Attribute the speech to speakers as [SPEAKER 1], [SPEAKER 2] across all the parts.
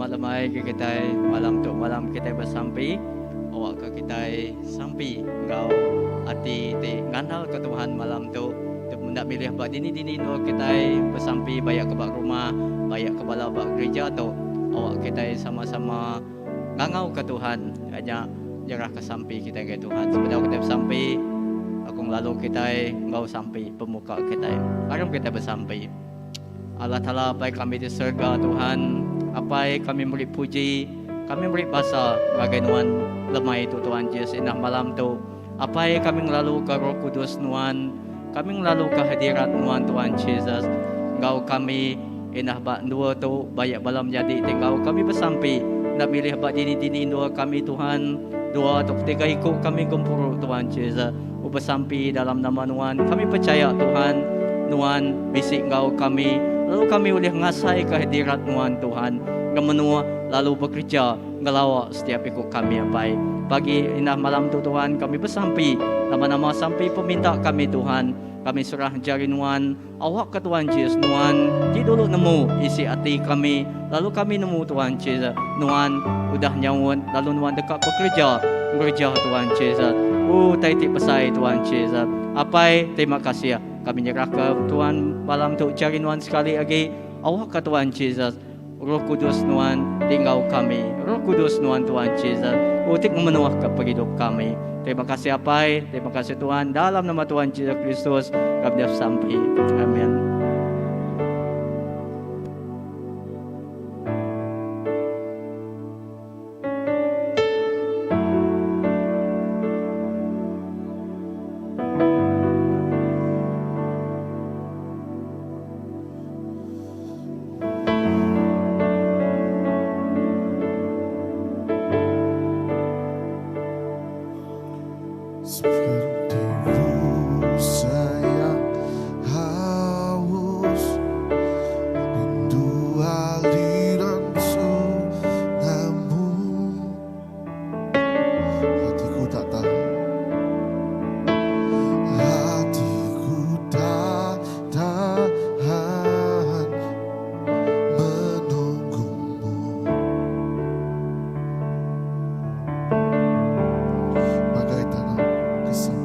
[SPEAKER 1] Selamat lemai ke kitai malam tu malam kitai besampi awakka kitai sampi enggau ati ti ngandalka Tuhan malam tu ti enda milih ba dini-dini endur kitai besampi bayak ke ba rumah bayak ke bala ba gerija tu awak kitai sama-sama ngangauka Tuhan nya nyerahka sampi kitai ngagai Tuhan. Sebedau kitai besampi aku ngelalu kitai enggau sampi pemuka kitai. Aram kitai besampi. Allah Taala Apai kami di serega Tuhan, Apai kami meri puji, kami meri basa ngagai Nuan lemai tu Tuhan Jesus indah malam tu. Apai kami ngelalu ke Roh Kudus Nuan, kami ngelalu ke hadirat Nuan Tuhan Jesus enggau kami indah ba endur tu bayak bala menyadi ti enggau kami besampi enda milih ba dini-dini endur kami Tuhan dua atau tiga iku kami gempuru Tuhan Jesus. Besampi dalam nama Nuan. Kami pechaya Tuhan, Nuan bisi enggau kami, lalu kami ulih ngasaika hadirat Nuan Tuhan ngemenua lalu bekereja ngelawa setiap iku kami Apai. Pagi indah malam tu Tuhan kami besampi nama-nama sampi peminta kami Tuhan. Kami serah jari Nuan Awakka Tuan Jesus nuan ti dulu nemu isi ati kami lalu kami nemu Tuan Jesus nuan udah nyaut lalu nuan deka bekereja ngereja Tuan Jesus utai ti besai Tuan Jesus Apai terima kasih kami nyerahka Tuan malam tu jari nuan sekali agi awakka Tuan Jesus Roh Kudus nuan ti enggau kami Roh Kudus nuan Tuan Jesus uti ngemenuhka pengidup kami. Terima kasih Apai, terima kasih Tuhan dalam nama Tuhan Jesus Kristus kami besampi. Amin.
[SPEAKER 2] Seperti rusa yang haus rindu aliran sungaimu Hatiku tak tahan Hatiku tak tahan menunggumu Bagai tanah kesam.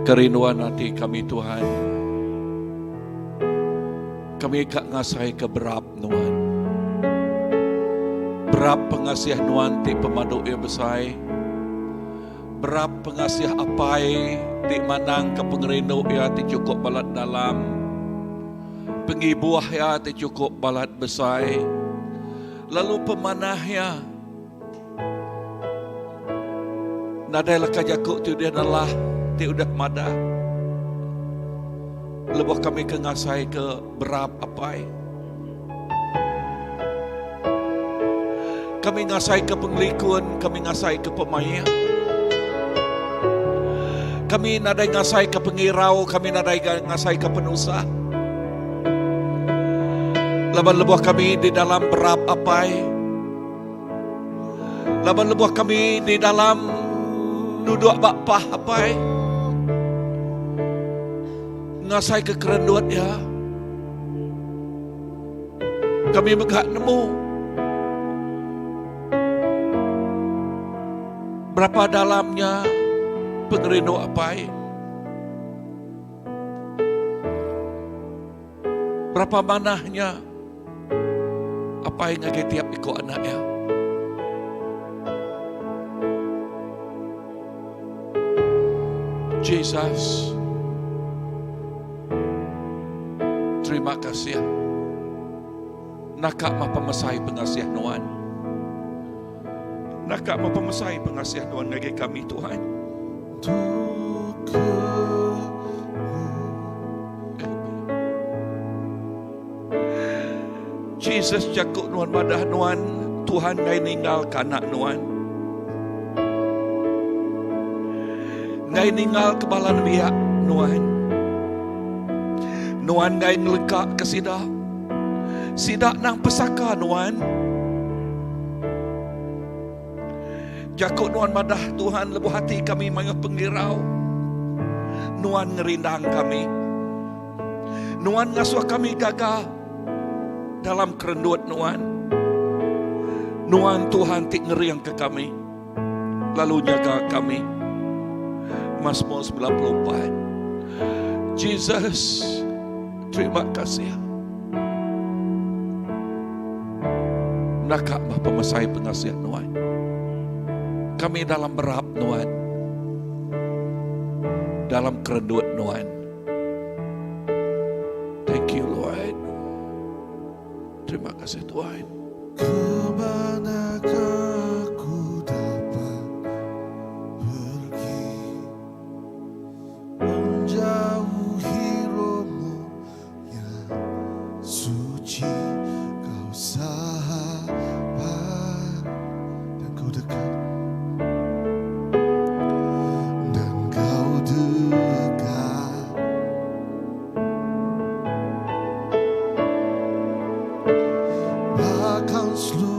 [SPEAKER 3] Kerinduan ati kami Tuhan. Kami ka ngasai ke berap Nuan. Berap pengasih Nuan ti pemadu iya besai. Berap pengasih Apai ti mandang ke pengerindu iya ti chukup balat dalam. Pengibuh iya ti chukup balat besai. Lalu pemanah iya. Nadai leka jaku ti udah nelah, ti udah madah. Lebuh kami ke ngasai ke berap apai. Kami ngasai ke pengelikun, kami ngasai ke pemaik. Kami nadai ngasai ke pengirau, kami nadai ngasai ke penusah. Laban lebuh kami di dalam berap apai, Laban lebuh kami di dalam duduk ba pah apai ngasai ke kerendut ya. Kami mega nemu berapa dalamnya pengerindu apai. Berapa manahnya apai ngagai tiap iku anak iya. Jesus, terima kasih. Naka mah pemesai pengasih nuan. Naka mah pemesai pengasih nuan ngagai kami Tuhan. Jesus jaku nuan madah nuan Tuhan ngai ninggal ke anak nuan. Ngai ninggal ke bala nembiak nuan. Nuan ngai ngeleka ke sida. Sida nang pesaka nuan. Jaku nuan madah Tuhan lebuh ati kami mayuh pengirau. Nuan ngerindang kami. Nuan ngasuh kami gaga dalam kerendut nuan. Nuan Tuhan ti ngering ke kami lalu nyaga kami. Mazmur 94. Jesus, terima kasih. Naka mah pemesai pengasih nuan. Kami dalam berap nuan. Dalam kerendut nuan. Thank you Lord. Terima kasih Tuhan.
[SPEAKER 2] Kemanakah aku dapat pergi menjauhi rohmu yang suci? Kau sahabat dan kau dekat, dan kau dekat. Bahkan seluruh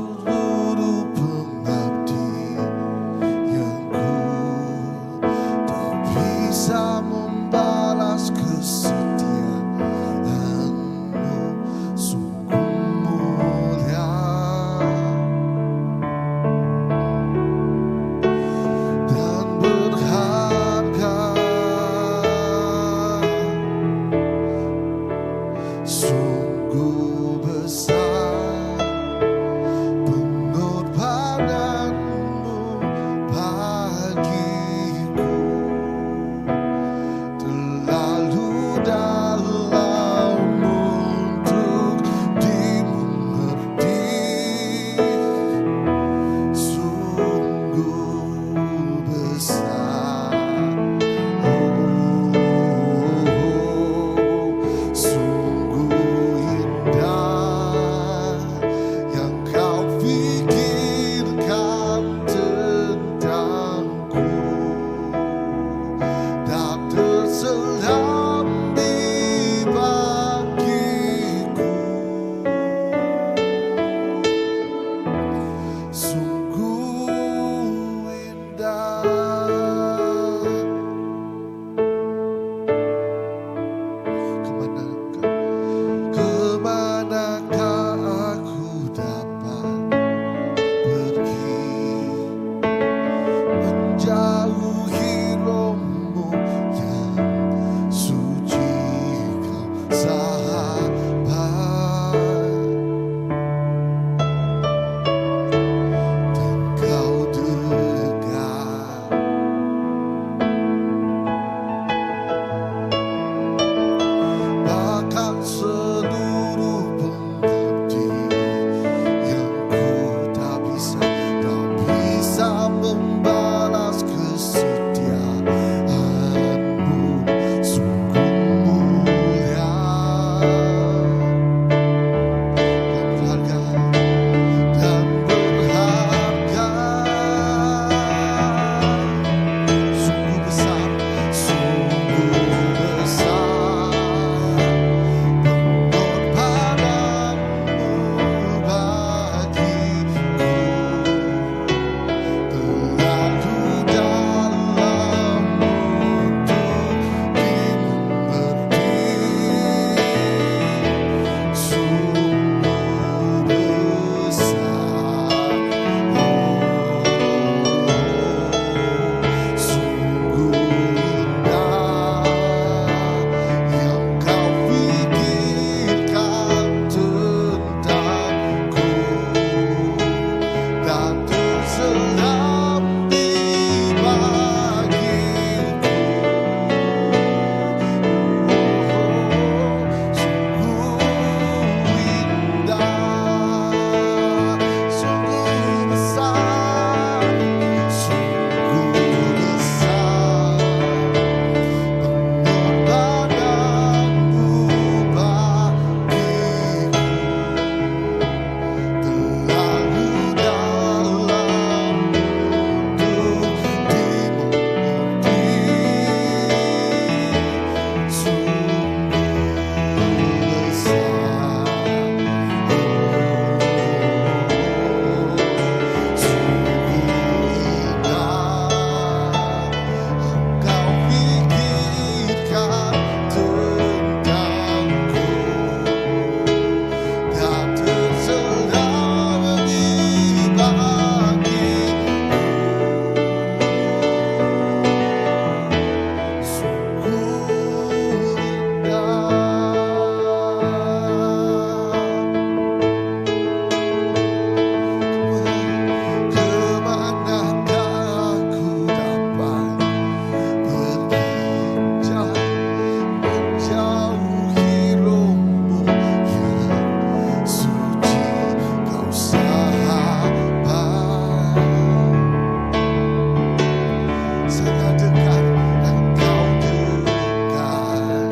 [SPEAKER 2] Dekat dan kau dekat.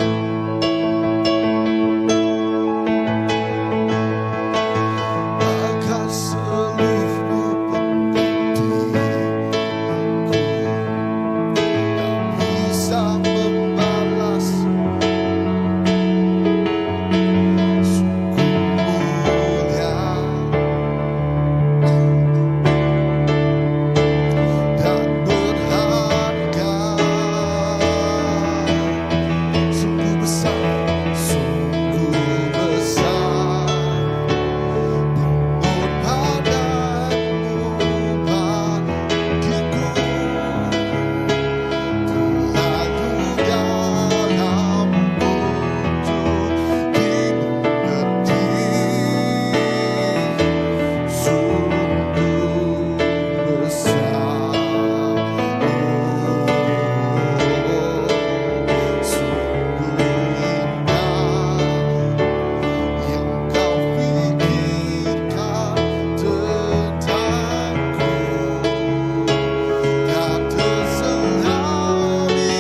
[SPEAKER 2] Maka salibmu pengganti aku tak bisa membalas. Sungguh mulia dan berharga. Sungguh besar, sungguh besar pengorbananmu bagiku. Terlalu dalam untuk dimengerti. Sungguh besar, oh, sungguh indah yang kau pikirkan tentangku. Tak terselami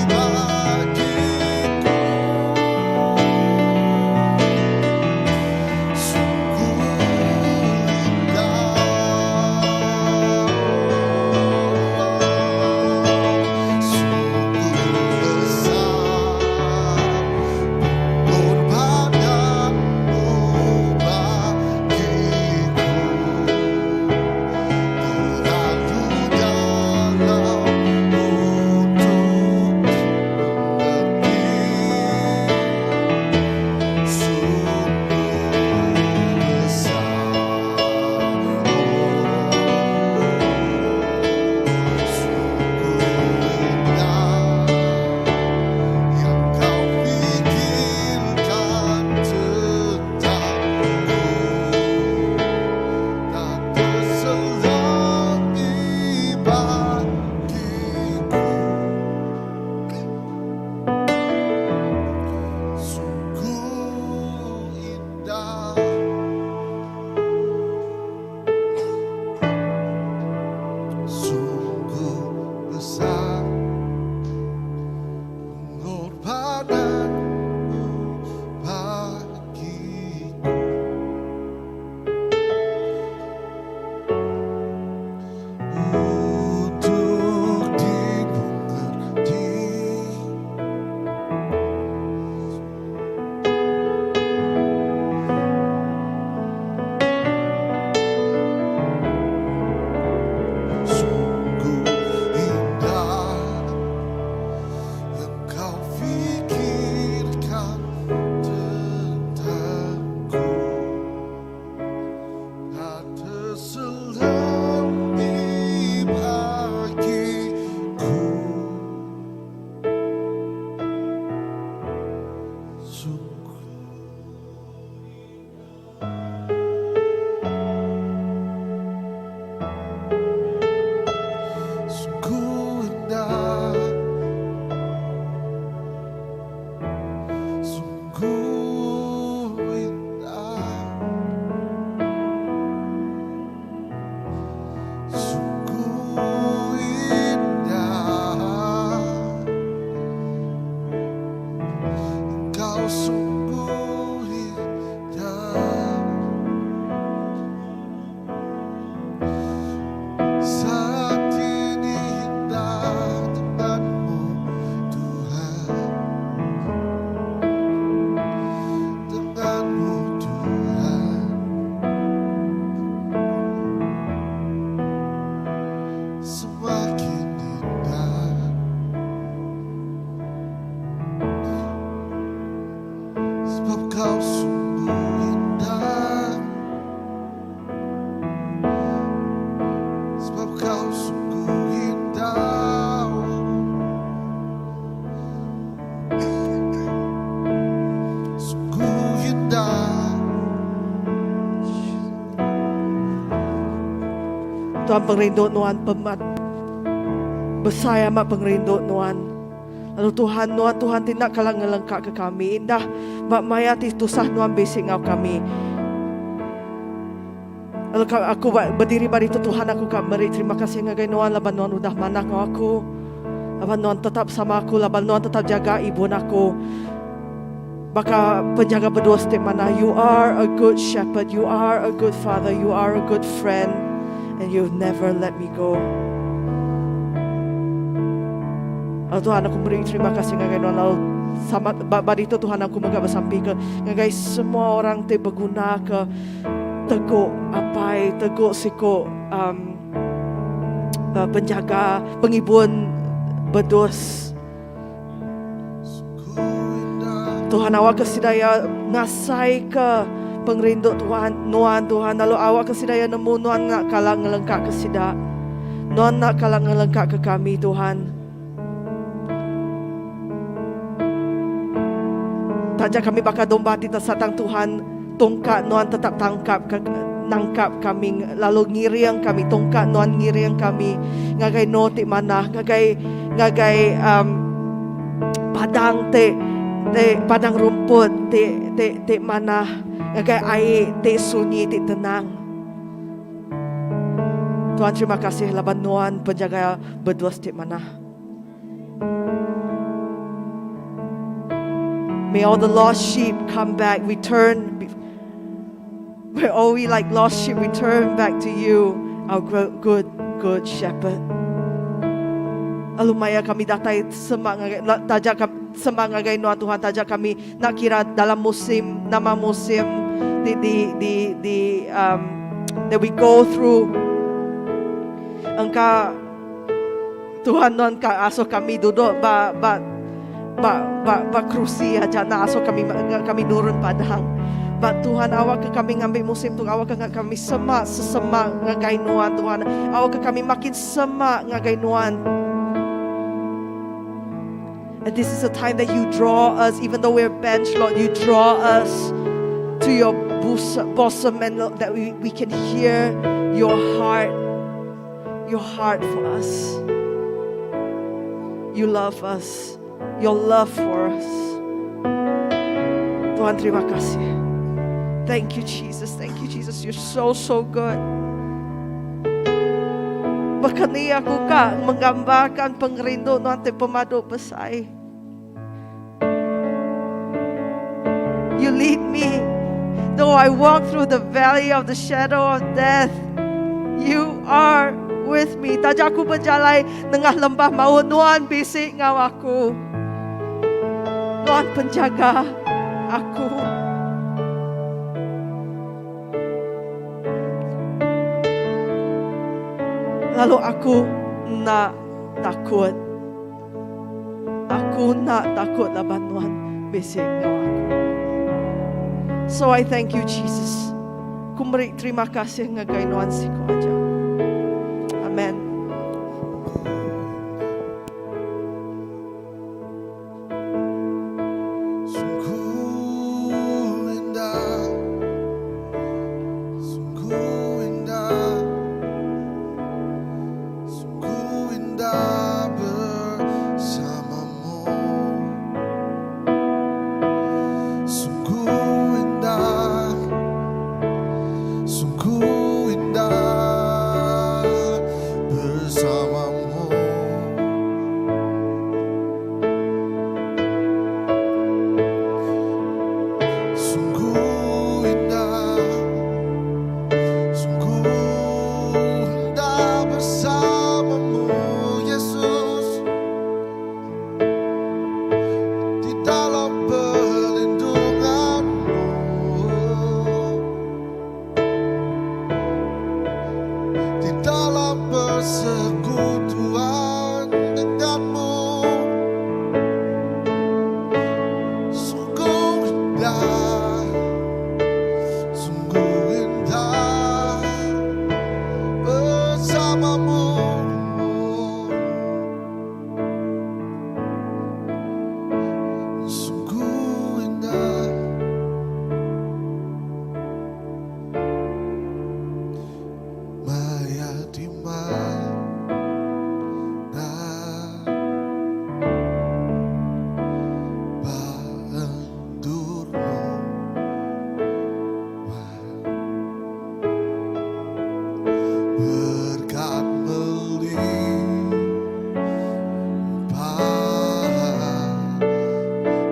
[SPEAKER 2] bagiku. Sungguh indah, sungguh besar pengorbananmu bagiku. Terlalu dalam untuk dimengerti. Sungguh besar, oh, sungguh indah yang kau pikirkan tentangku. Tak terselami bagiku. Sungguh indah, sungguh besar pengorbananmu bagiku. Untuk dimengerti. Sungguh indah yang kau pikirkan tentangku. Tak terselami bagiku. Sungguh Sungguh indah, sungguh indah, sungguh indah. Engkau sungguh indah. Saat ini indah denganmu Tuhan, denganmu Tuhan. Semakin indah, sebab kau sungguh indah, sebab kau sungguh indah. Sungguh indah.
[SPEAKER 4] Tuhan pengerindu nuan pemat besai amat pengerindu nuan. Lalu Tuhan nuan Tuhan ti enda kala ngelengka ke kami indah ba maya ti tusah nuan bisi enggau kami. Lalu aku berdiri ba ditu Tuhan aku ka meri terima kasih ngagai nuan laban nuan udah manah enggau aku. Laban nuan tetap sama aku laban nuan tetap jaga ibun aku. Baka penjaga bedus ti manah. You are a good shepherd, you are a good father, you are a good friend and you've never let me go. Lalu Tuhan aku meri terima kasih ngagai nuan lalu sama ba, ba ditu Tuhan aku mega besampi ke ngagai semua orang ti beguna ke tegu apai tegu siku um, penjaga pengibun bedus. Tuhan awak ke sida iya ngasai ke pengerindu Tuhan nuan Tuhan lalu awak ke sida iya nemu nuan enda kala ngelengka ke sida. Nuan enda kala ngelengka ke kami Tuhan. Taja kami baka domba ti tesat tang Tuhan tungka nuan tetap tangkap ke nangkap kami lalu ngiring kami tungka nuan ngiring kami ngagai no ti manah ngagai ngagai um, padang ti ti padang rumput ti ti ti manah ngagai ai ti sunyi ti tenang. Tuhan terima kasih laban nuan penjaga bedus ti manah. May all the lost sheep come back, return. May all we like lost sheep return back to you, our good, good shepherd. Lalu maya kami datai semak ngagai taja semak ngagai nuan Tuhan taja kami nak kira dalam musim nama musim di di di di um, that we go through engka Tuhan nuan ka asuh kami duduk ba ba ba ba ba kerusi aja enda asuh kami kami nurun padang. Ba Tuhan awak ke kami ngambi musim tu awak ke kami semak sesemak ngagai nuan Tuhan. Awak ke kami makin semak ngagai nuan. And this is a time that you draw us even though we're bench Lord you draw us to your bosom and that we, we can hear your heart your heart for us. You love us. Your love for us. Tuhan terima kasih. Thank you Jesus. Thank you Jesus. You're so so good. Baka ni aku ka menggambarkan pengerindu nuan ti pemadu besai. You lead me though I walk through the valley of the shadow of death. You are with me. Taja aku bejalai nengah lembah maut nuan bisi enggau aku. Nuan penjaga aku. Lalu aku enda takut. Aku enda takut laban nuan bisi enggau aku. So I thank you Jesus. Ku meri terima kasih ngagai nuan siku aja. Amen.
[SPEAKER 2] Sungguh indah, sungguh indah, sungguh indah bersamamu. Sungguh indah, sungguh indah.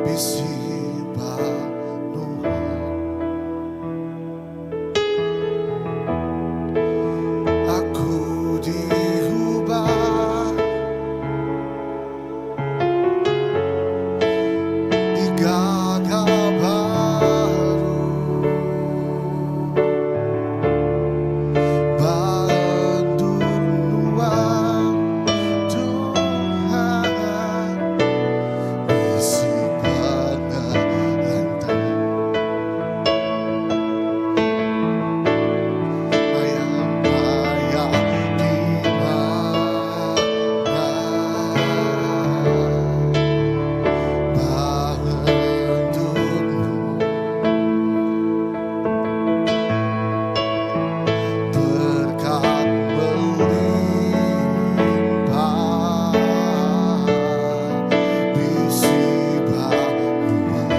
[SPEAKER 2] Bisi ba nuan. Aku diubah Digaga baru Ba endur nuan Tuhan Bisi pengelantang. Maya maya di mana Ba endur Berkat melimpah Bisi ba nuan.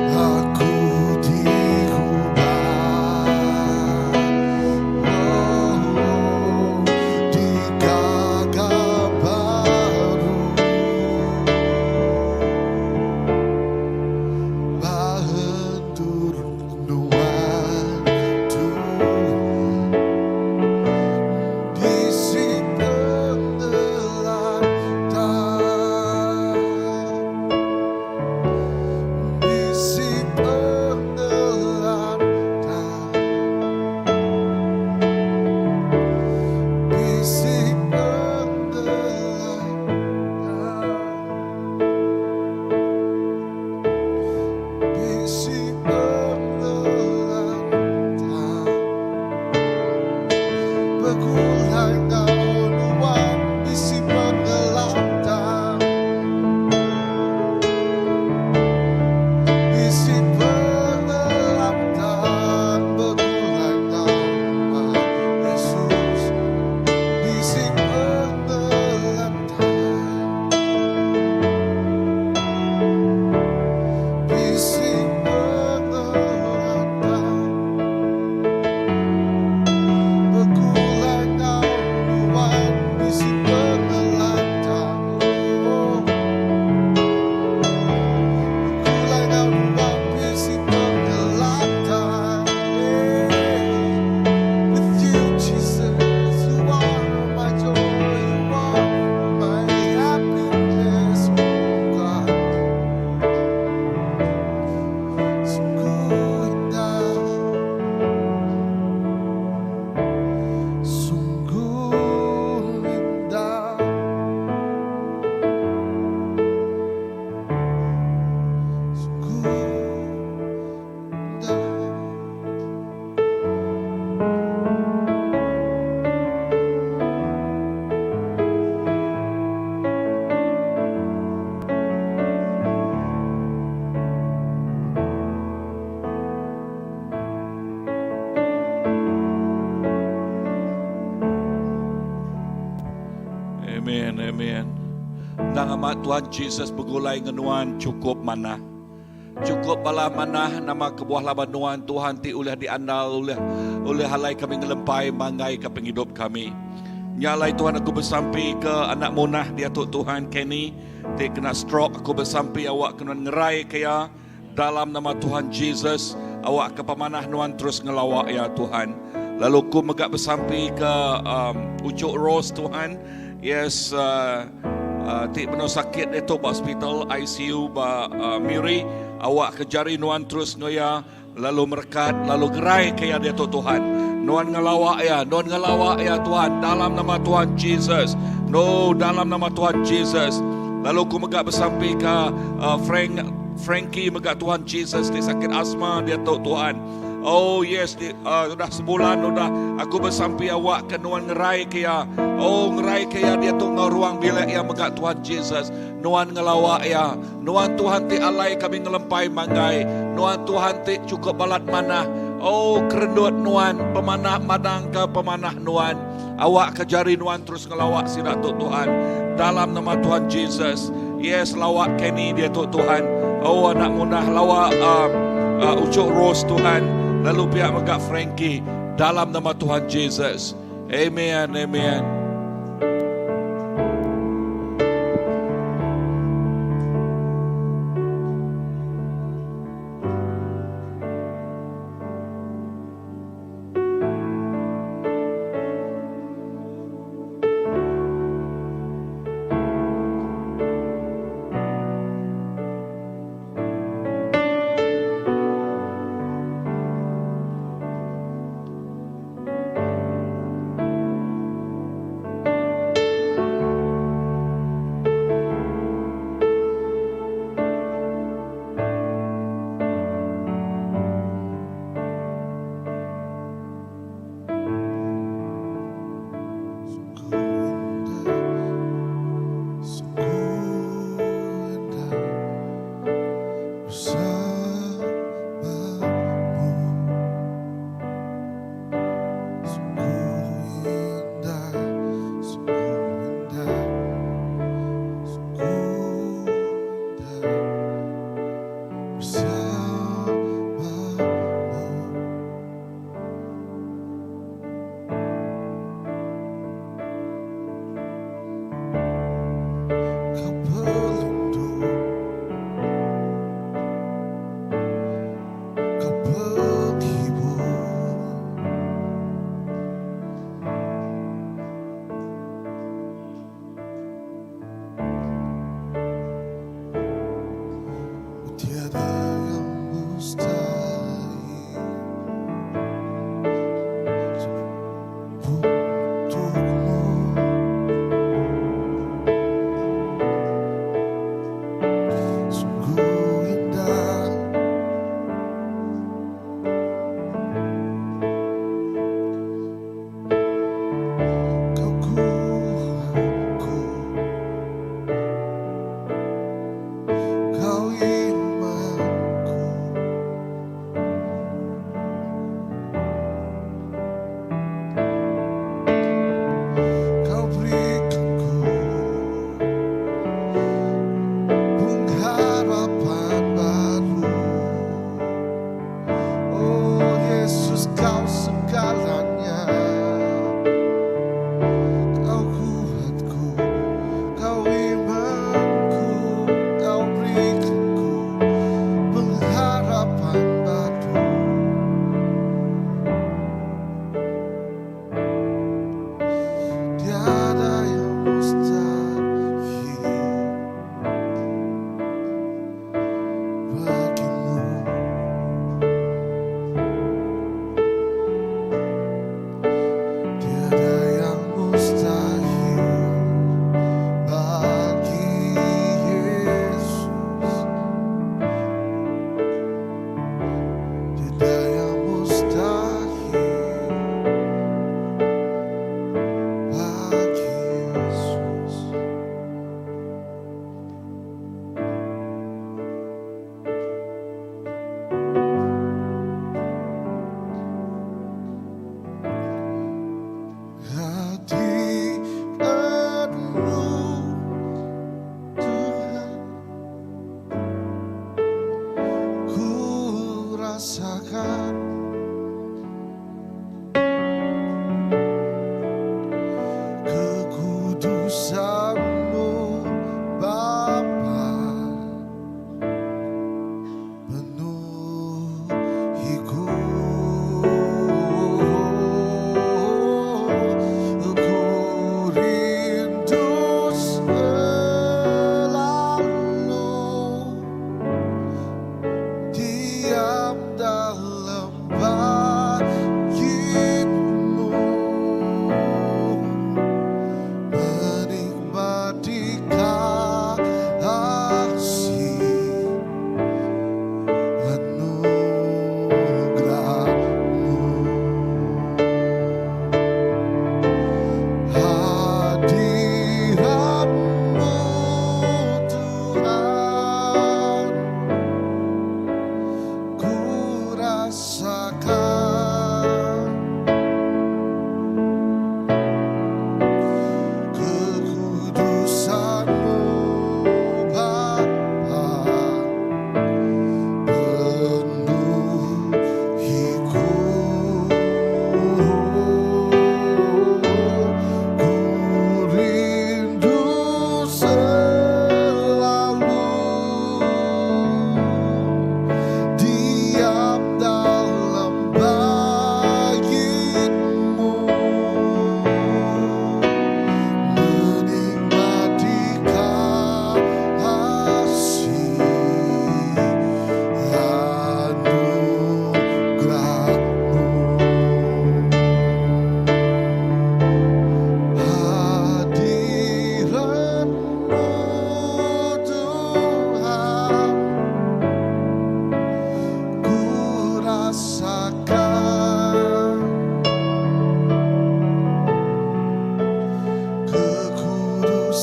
[SPEAKER 2] Aku diubah Oh, digaga baru Ba endur nuan Tuhan Bisi pengelantang Bisi pengelantang Bisi pengelantang Bisi pengelantang Begulai enggau nuan bisi pengelantang Bisi pengelantang Begulai enggau nuan Yesus Bisi pengelantang Bisi pengelantang Begulai enggau nuan bisi pengelantang Oh. Begulai enggau nuan bisi pengelantang Yeah. With you, Jesus, you are my joy, you are my happiness, oh God. Sungguh indah, sungguh indah, sungguh indah.
[SPEAKER 3] Amen, amen. Endang amat Tuhan Jesus begulai enggau nuan chukup manah. Chukup bala manah nama kebuah laban nuan Tuhan ti ulih diandal ulih ulih alai kami ngelempai manggai ke pengidup kami. Nya alai Tuhan aku besampi ke anak munah diatu Tuhan Kenny ti kena stroke aku besampi awak ke nuan ngerai ke iya Dalam nama Tuhan Jesus, awak ke pemanah nuan terus ngelawa iya Tuhan. Lalu ku mega besampi ke um, ucuk Rose Tuhan. Yes, uh, uh, ti penuh sakit ditu ba hospital ICU ba uh, Miri. Awak ke jari nuan terus enggau iya lalu merekat lalu gerai ke iya diatu Tuhan. Nuan ngelawa iya, nuan ngelawa iya Tuhan dalam nama Tuhan Jesus. No, dalam nama Tuhan Jesus. Lalu ku mega besampi ke uh, Frank Frankie mega Tuhan Jesus ti sakit asma diatu Tuhan. Oh yes di, uh, udah sebulan udah aku besampi awak ke nuan ngerai ke iya. Oh ngerai ke iya diatu enggau ruang bilik iya mega Tuhan Jesus. Nuan ngelawa iya. Nuan Tuhan ti alai kami ngelempai manggai. Nuan Tuhan ti cukup balat manah. Oh kerendut nuan pemanah madang ke pemanah nuan. Awak ke jari nuan terus ngelawa sida tu Tuhan. Dalam nama Tuhan Jesus. Yes lawak Kenny dia tu Tuhan. Oh anak munah lawak uh, uh, Ucuk Rose Tuhan. Lalu pihak mega Frankie dalam nama Tuhan Jesus. Amen. Amen.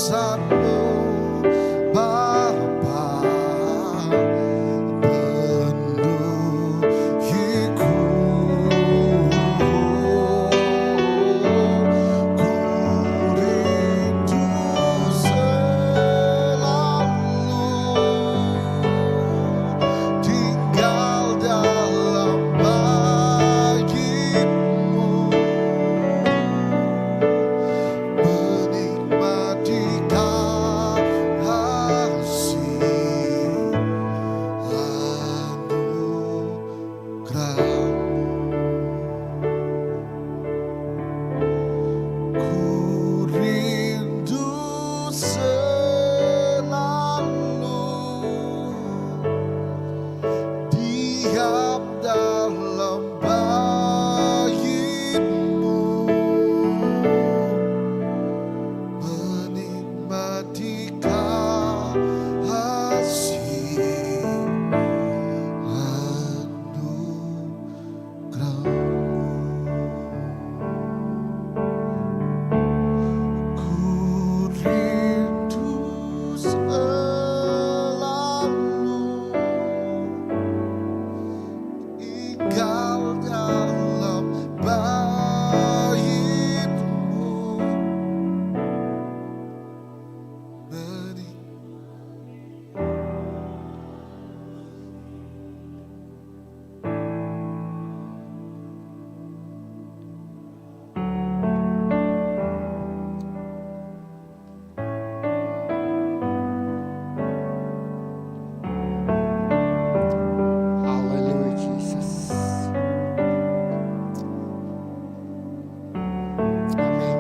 [SPEAKER 2] Pengudusan-Mu Bapa Penuhi ku Ku rindu selalu Tinggal dalam bait-Mu Menikmati kasih anugerah-Mu. Ku rindu selalu diam dalam bait-Mu, menikmati kasih anugerah-Mu. Ku rindu selalu tinggal dalam bait-Mu, menikmati.
[SPEAKER 5] Hallelujah, Jesus. Amen.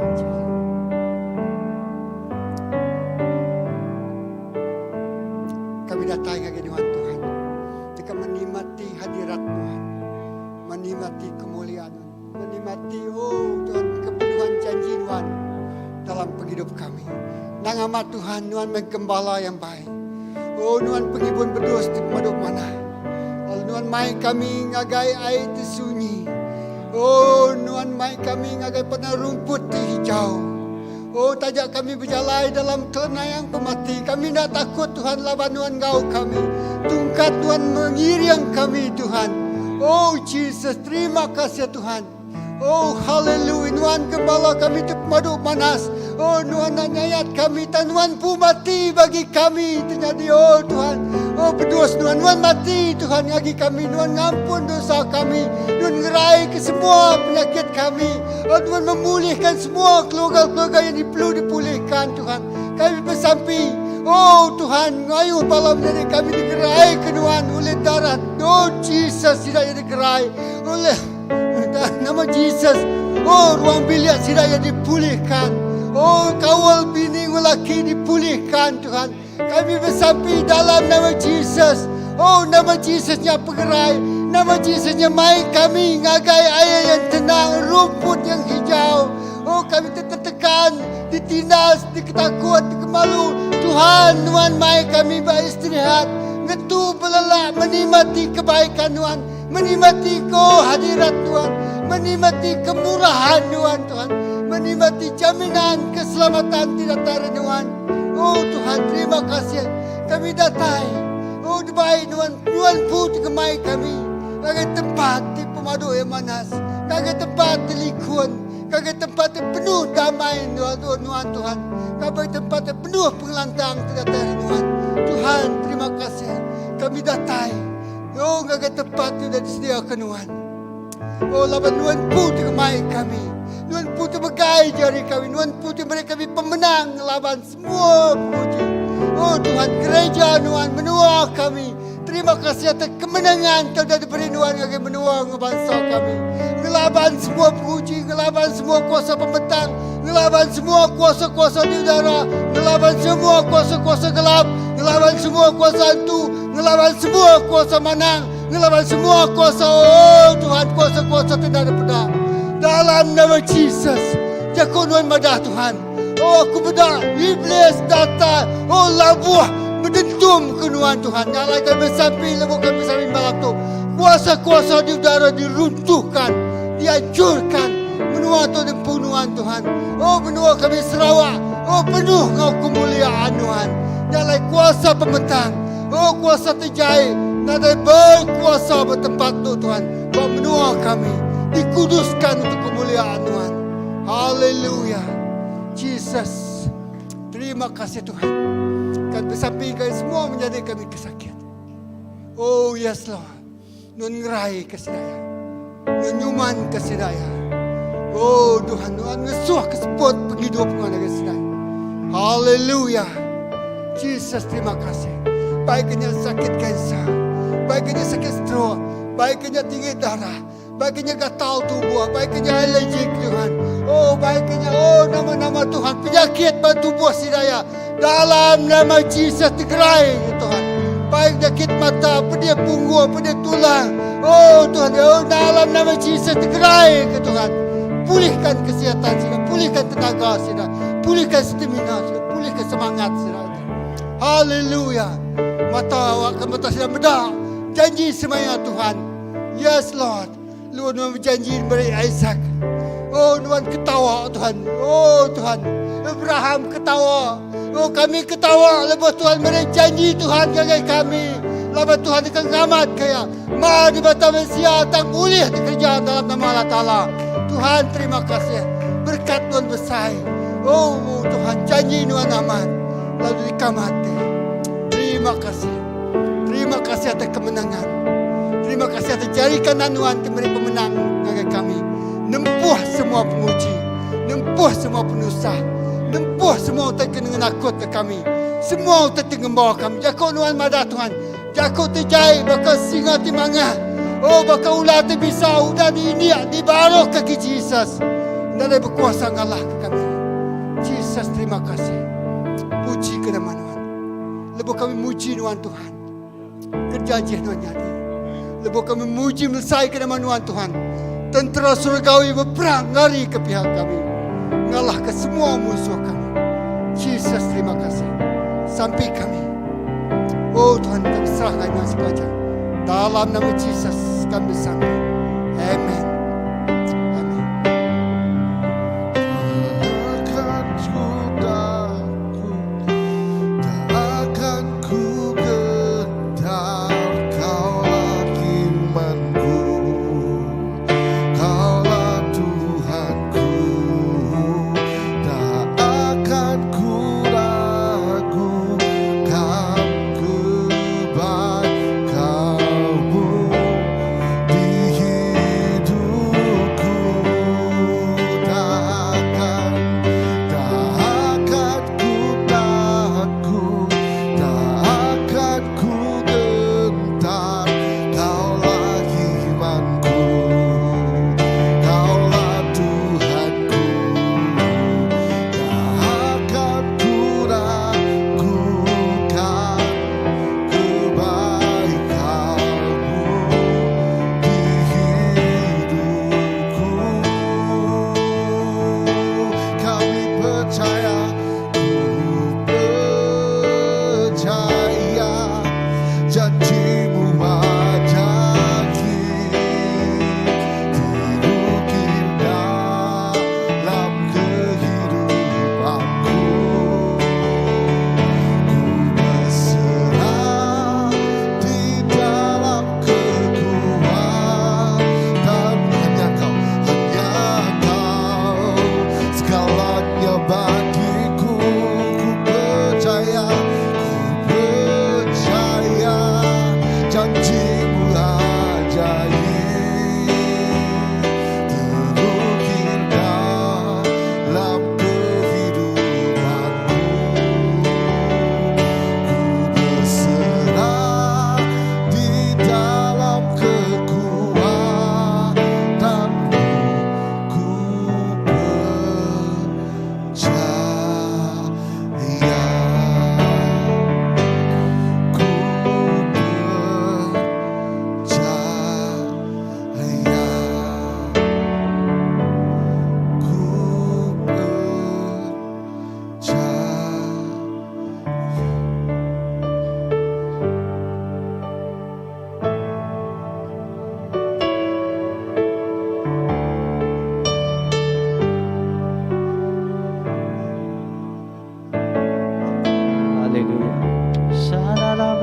[SPEAKER 5] Kami datang ngagai Nuan Tuhan. Deka menikmati hadirat Tuhan. Menikmati kemuliaan Tuhan. Menikmati oh Tuhan kepenuhan janji Tuhan dalam penghidup kami. Nang amat Tuhan, Nuan menggembala yang baik. Oh Nuan pengibun bedus ti pemadu manah. Lalu Nuan mai kami ngagai ai ti sunyi. Oh Nuan mai kami ngagai padang rumput ti hijau. Oh taja kami bejalai dalam kelenayang pemati, kami enda takut Tuhan laban Nuan enggau kami. Tungkat Tuhan mengiring kami Tuhan. Oh Jesus, terima kasih Tuhan. Oh haleluya, Nuan gembala kami ti pemadu manas. Oh Nuan enda nyayat kami, tang Nuan pu mati bagi kami ti nyadi oh Tuhan. Oh bedus Nuan, Nuan mati Tuhan ngagi kami, Nuan ngampun dosa kami, Nuan ngerai ke semua penyakit kami. Oh Tuhan memulihkan semua keluarga-keluarga yang perlu dipulihkan Tuhan. Kami bersampi, oh Tuhan, ngayuh bala menyadi kami digerai ke Nuan oleh darah oh Jesus tidak yang digerai oleh nama Jesus. Oh ruang bilik tidak yang dipulihkan. Oh kawal bini lelaki dipulihkan Tuhan. Kami bersampi dalam nama Jesus. Oh nama Jesusnya pengerai. Nama Jesusnya mai kami ngagai air yang tenang, rumput yang hijau. Oh kami tertekan, ditindas, diketakut, dikemalu. Tuhan, Nuan mai kami beristirahat. Ngetu belelak menikmati kebaikan Tuhan, menikmati kehadirat Tuhan, menikmati kemurahan Tuhan, Tuhan, menikmati jaminan keselamatan tidak datang Tuhan. Oh Tuhan, terima kasih kami datang. Oh baik Tuhan, Tuhan pun kemai kami. Ngagai tempat ti pemadu yang manas, ngagai tempat ti likun, ngagai tempat ti penuh damai Tuhan, Tuhan, Tuhan. Ngagai tempat ti penuh pengelantang tidak datang Tuhan. Tuhan, terima kasih kami datang. Oh, ngagai tempat ti sudah disediakan Tuhan. Oh, laban Tuhan pun kemai kami. Tuhan pun megai jari kami. Tuhan pun beri kami pemenang laban semua penguji. Oh Tuhan, gereja Tuhan menua kami. Terima kasih atas kemenangan telah diberi Tuhan ngagai menua enggau bangsa kami. Ngelaban semua penguji, ngelaban semua kuasa pembentang, ngelaban semua kuasa-kuasa di udara, ngelaban semua kuasa-kuasa gelap, ngelaban semua kuasa hantu, ngelaban semua kuasa manang, ngelaban semua kuasa, oh Tuhan, kuasa-kuasa tidak ada peda. Dalam nama Jesus, jaku Nuan madah Tuhan. Oh aku meda iblis datang, oh labuh berdentum ke Nuan Tuhan. Nyalai kami bersampi, lebuh kami bersampi malam tu. Kuasa-kuasa di udara diruntuhkan, dihancurkan. Menua tu dan penuhan Tuhan. Oh menua kami Sarawak. Oh penuh enggau kemuliaan Nuan. Nya alai kuasa pemetang, oh kuasa ti jai nadai bekuasa ba tempat tu Tuhan, ba menua kami dikuduskan untuk kemuliaan Nuan. Haleluya. Jesus. Terima kasih Tuhan. Kan besampi kai semua menyadi kami kesakit. Oh yes Lord. Nuan ngerai ke sida iya. Nuan nyuman ke sida iya. Oh Tuhan, Nuan ngesuh ke seput pengidup nuan ngagai sida. Haleluya. Jesus terima kasih. Baik ke nya sakit kanser, baik ke nya sakit stroke, baik ke nya tinggi darah, baik ke nya gatal tubuh, baik ke nya allergic Tuhan. Oh baik ke nya oh nama-nama Tuhan penyakit ba tubuh sida iya. Dalam nama Jesus digerai Tuhan. Baik penyakit mata, pedih punggung, pedih tulang. Oh Tuhan, oh dalam nama Jesus digerai ke Tuhan. Pulihkan kesihatan sida, pulihkan tenaga sida, pulihkan stamina sida, pulihkan semangat sida. Haleluya. Mata awak ke mata sida meda janji semaya Tuhan. Yes Lord. Lu nuan berjanji beri Isaac. Oh nuan ketawa Tuhan. Oh Tuhan. Abraham ketawa. Oh kami ketawa lebuh Tuhan beri janji Tuhan ngagai kami. Laban Tuhan deka ngamat kaya. Ma di mata mensia tang ulih dikerja dalam nama Allah Taala. Tuhan terima kasih. Berkat Tuhan besai. Oh Tuhan janji nuan amat. Lalu dikamat. Terima kasih. Terima kasih atas kemenangan. Terima kasih atas jari kanan Nuan ti meri pemenang ngagai kami. Nempuh semua penguji. Nempuh semua penusah. Nempuh semua utai ke ngenakutka kami. Semua utai ti ngemba kami. Jaku Nuan madah Tuhan. Jaku ti jai baka singa ti mangah. Oh baka ular ti bisa udah diindik di baruh kaki Jesus. Nadai bekuasa ngalahka kami. Jesus terima kasih. Puji ke nama Nuan. Lebuh kami muji Nuan Tuhan, kerja ajih Nuan nyadi. Lebuh kami muji melesai ke nama Nuan Tuhan, tentera surgawi beperang ngari ke pihak kami, ngalahka semua munsuh kami. Jesus terima kasih. Sampi kami. Oh Tuhan kami serah ngagai Nuan sekelaja. Dalam nama Jesus kami besampi. Amen. Amen.
[SPEAKER 2] Takkan ku takut, tak akan ku gentar. Kaulah imanku, Kaulah Tuhanku. Tak akan ku ragu kan kebaikanmu di hidupku.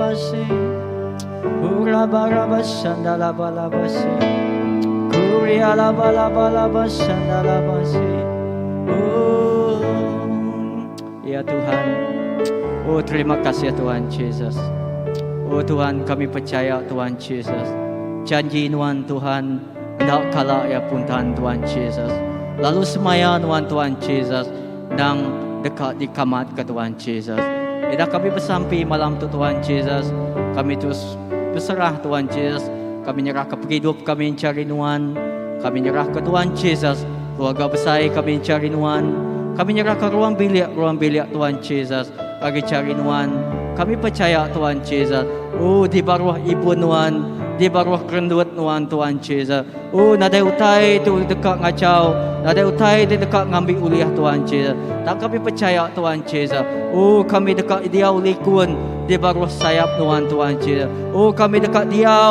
[SPEAKER 1] basi. Ura ba ra ba shanda la ba la ba si. Kuria la ba la ba la ba shanda la ba si. Oh, ya Tuhan. Oh, terima kasih Tuhan Jesus. Oh Tuhan, kami percaya Tuhan Jesus. Janji Nuan Tuhan, enda kala ya puntan Tuhan Jesus. Lalu semaya Nuan Tuhan Jesus, dan dekat dikamat ke Tuhan Jesus. Ida kami bersampi malam tu Tuhan Jesus. Kami terus berserah Tuhan Jesus. Kami nyerah ke penghidup kami cari Nuan. Kami nyerah ke Tuhan Jesus. Keluarga besar kami cari Nuan. Kami nyerah ke ruang bilik, ruang bilik Tuhan Jesus. Bagi cari Nuan. Kami percaya Tuhan Jesus. Oh di bawah ibu Nuan. Di bawah kerendut Nuan Tuhan Jesus. Oh nadai utai tu dekat ngacau. Nadai utai tu dekat ngambil uliah Tuhan Jesus. Tak kami percaya Tuhan Jesus. Oh kami dekat dia ulikun di bawah sayap Nuan Tuhan Jesus. Oh kami dekat dia